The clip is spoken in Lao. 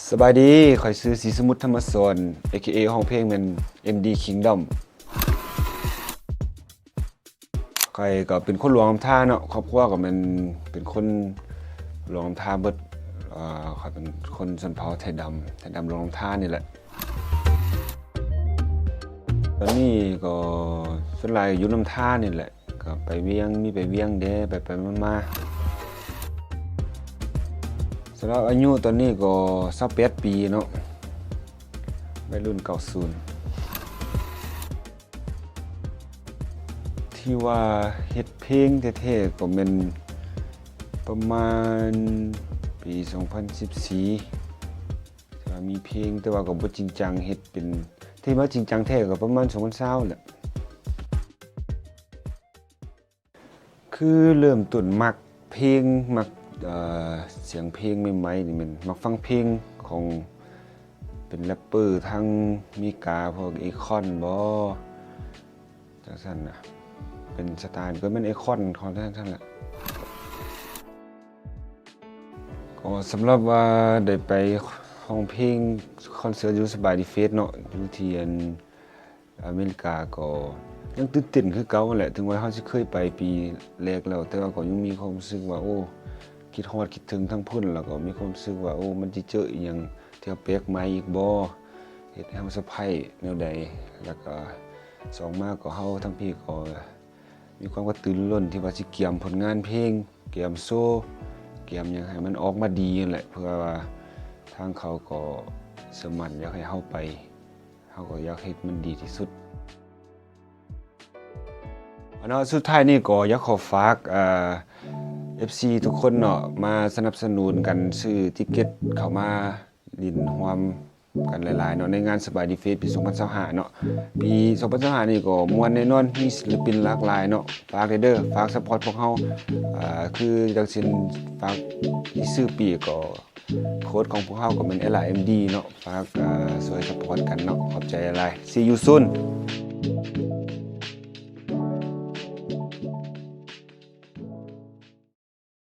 ສະບາຍດີ ຂ້ອຍຊື່ ສີສະໝຸດ ທຳມະສອນ ເອເຄເອ ຮ້ອງເພງແມ່ນ ເອັມດີ ຄິງດອມ. ຂ້ອຍກໍເປັນຄົນຫຼວງນ້ຳທາເນາະ, ຄອບຄົວກໍແມ່ນເປັນຄົນຫຼວງນ້ຳທາເບິດ. ເອີ ຂ້ອຍເປັນຄົນຊົນເຜົ່າໄທດຳ, ໄທດຳຫຼວງນ້ຳທານີ້ແຫຼະ. ຕອນນີ້ກໍສ່ວນຫຼາຍຢູ່ນ້ຳທານີ້ແຫຼະ, ກໍໄປວຽງ, ມີໄປວຽງແດ່ ໄປໆມາໆ. ສຳລັບອາຍຸຕອນນີ້ກໍຊາວແປດປີເນາະ, ໄວລຸ້ນເກົ້າສູນ. ທີ່ວ່າເຮັດເພງແທ້ໆກໍແມ່ນປະມານປີສອງພັນສິບສີ່ ທີ່ວ່າມີເພງ, ແຕ່ວ່າກໍບໍ່ຈິງຈັງເຮັດເປັນ, ທີ່ວ່າຈິງຈັງແທ້ກໍປະມານສອງພັນຊາວແຫຼະ. ຄືເລີ່ມຕົ້ນມັກເພງ, ມັກ ເອີ ສຽງເພງໃໝ່ໆນີ້ແມ່ນມັກຟັງເພງຂອງ ເປັນແຣັບເປີທາງເມກາ ພວກ Akon ບໍ ຈັ່ງຊັ້ນນະ, ເປັນສະໄຕລ໌ກໍແມ່ນ Akon ຂອງທາງນັ້ນແຫຼະ. ກໍສຳລັບວ່າໄດ້ໄປຮ້ອງເພງຄອນເສີດຢູ່ສະບາຍດີເຟສເນາະ, ຢູ່ທີ່ອັນ ອາເມລິກາກໍຍັງຕື່ນເຕັ້ນຄືເກົ່າຫັ້ນແຫຼະ, ເຖິງວ່າເຮົາຊິເຄີຍໄປປີແລກແລ້ວ, ແຕ່ວ່າກໍຍັງມີຄວາມຮູ້ສຶກວ່າ ໂອ້ ຄິດຮອດຄິດເຖິງທາງພຸ້ນ, ແລ້ວກໍມີຄວາມຮູ້ສຶກວ່າ ໂອ້ ມັນຊິເຈີອີ່ຫຍັງທີ່ວ່າແປກໃໝ່ອີກບໍ, ເຮັດໃຫ້ເຮົາເຊີໄພຣສ໌ແນວໃດ. ແລ້ວກໍສອງມາກໍເຮົາທາງພີ້ກໍມີຄວາມກະຕືລືລົ້ນທີ່ວ່າຊິກຽມຜົນງານເພງ, ກຽມໂຊ, ກຽມຫຍັງໃຫ້ມັນອອກມາດີຫັ້ນແຫຼະ, ເພື່ອວ່າທາງເຂົາກໍເຊື່ອໝັ້ນຢາກໃຫ້ເຮົາໄປ. ເຮົາກໍຢາກເຮັດມັນດີທີ່ສຸດ. ເນາະ ສຸດທ້າຍນີ້ກໍຢາກຂໍຝາກ ເອີ ເອັຟຊີທຸກຄົນເນາະ ມາສະໜັບສະໜູນກັນ ຊື້ຕິກເກັດເຂົ້າມາຫຼິ້ນຮ່ວມກັນຫຼາຍໆເນາະ ໃນງານສະບາຍດີເຟສປີສອງພັນຊາວຫ້າເນາະ. ປີສອງພັນຊາວຫ້ານີ້ກໍມ່ວນແນ່ນອນ, ມີສິນລະປິນຫຼາກຫຼາຍເນາະ. ຝາກເດີ ຝາກຊັບພອດພວກເຮົາ ເອີ ຄືຈັ່ງເຊັ່ນ ຝາກທີ່ຊື້ປີກກໍ ໂຄດຂອງພວກເຮົາກໍແມ່ນ ເອລ ເອັມ ດີ ເນາະ. ຝາກ ເອີ ຊ່ວຍຊັບພອດກັນເນາະ. ຂອບໃຈຫຼາຍ. See you soon.